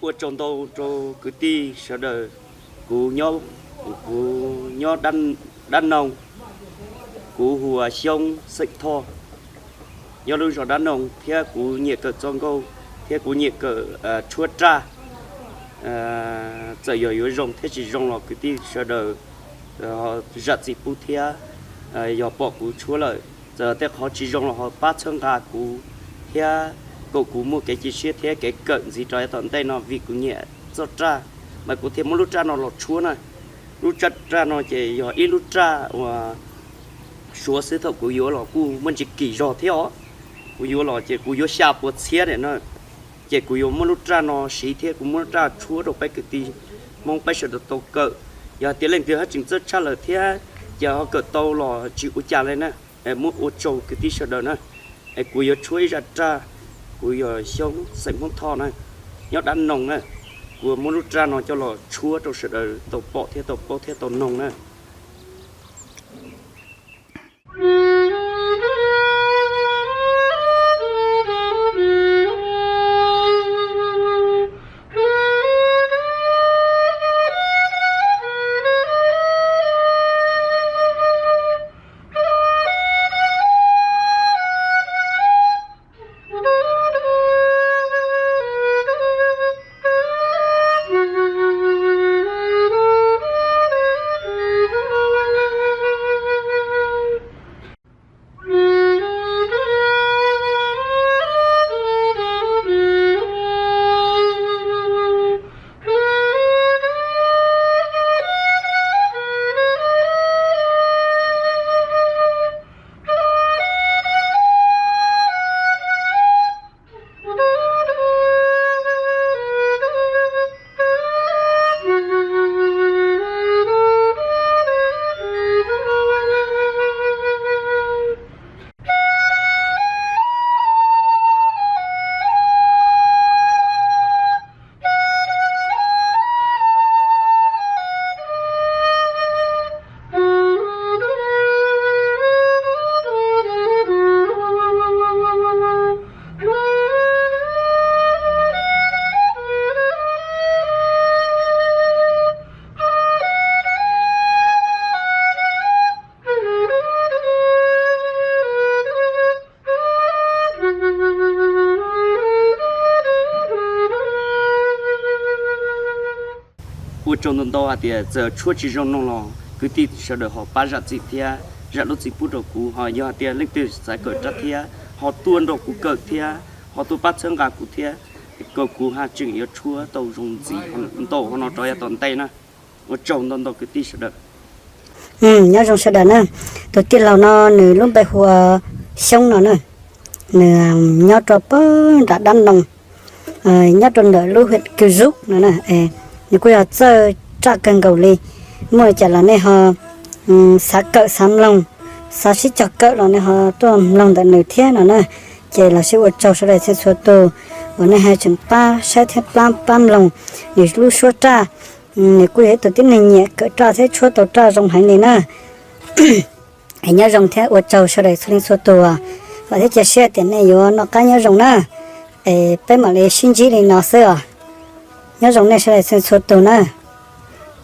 Ua tsaug ntau rau kwv tij sawv daws. Kuv nyob, kuv nyob Dab Noog, kuv hu ua Xyoob xeem Thoj, nyob lub zos Dab Noog thiab kuv nyiam kawm txoj nkauj thiab kuv nyiam kawm tshuab raj. Txawm yog yuav zoo thiab tsis zoo los kwv tij sawv daws zam txim pub thiab. Yog pom kuv tshuab lawm, txawm tej qhov tsis zoo los ho pab txhawb nqa kuv thiab kom kuv muaj kev cia siab thiab kev kawm ntxiv rau yav tom ntej no vim kuv nyiam txoj raj, mas kuv thiaj muab lub raj no los tshuab na. Lub raj, raj no ces yog ib lub raj uas suav xwb, thaum kuv yuav los kuj muaj ntsis kim zog thiab os. Kuv yuav los ces kuv yuav xya puas txhiab na. Ces kuv yuav muab lub raj no siv thiab kuv muab lub raj tshuab rau peb kwv tij Hmoob peb sawv daws tau kawm. Yog hais tias leej twg haj tseem txawj tshaj lawm thiab ces ho kawm tau los tsis ua cas li na. Muab ua tsaug kwv tij sawv daws na. Es kuv yuav tshuab ib zaj raj. Kuv yog Xyoob xeem Hmoob Thoj na, nyob Dab Noog na. Kuv muab lub raj no coj los tshuab rau sawv daws tau pom thiab tau paub thiab tau noog na. Ua tsaug ntau ntau hais tias txawm tshuab tsis zoo no los kwv tij sawv daws ho pab zam txim thiab zam lub txim pub rau kuv, ho yog hais tias leej twg xav kawm raj thiab ho tuaj nrog kuv kawm thiab ho tuaj pab txhawb nqa kuv thiab, kom kuv haj tseem yuav tshuab tau zoo ntxiv ntau ho no rau yav tom ntej na. Ua tsaug ntau ntau kwv tij sawv daws. Nyob zoo sawv daws na. Tus tij laug no nws lub npe hu ua Xyoob no na, nws nyob rau pem nram Dab Noog, nyob rau ntawm lub hwm Kws Zub no na. Nws kuj yog txawj raj kawg nkaus li. Muaj li cas los nej ho xav kawm xav mloog, xav sib cog kawm los nej ho tuaj mloog ntawm nws thiab no na. Ces los sib ua tsaug sawv daws txhua txhua tus uas nej haj tseem pab saib thiab pab pab mloog nws lub suab raj. Nws kuj yog ib tug tib neeg nyiam kawm raj thiab tshuab tau raj zoo heev li na. Es nyob zoo thiab ua tsaug sawv daws txhua leej txhua tus, vam thiab cia siab tias nej yuav noj qab nyob zoo na. Es peb mam li sib ntsib li no xwb os. Nyob zoo nej sawv daws txhua txhua tus na.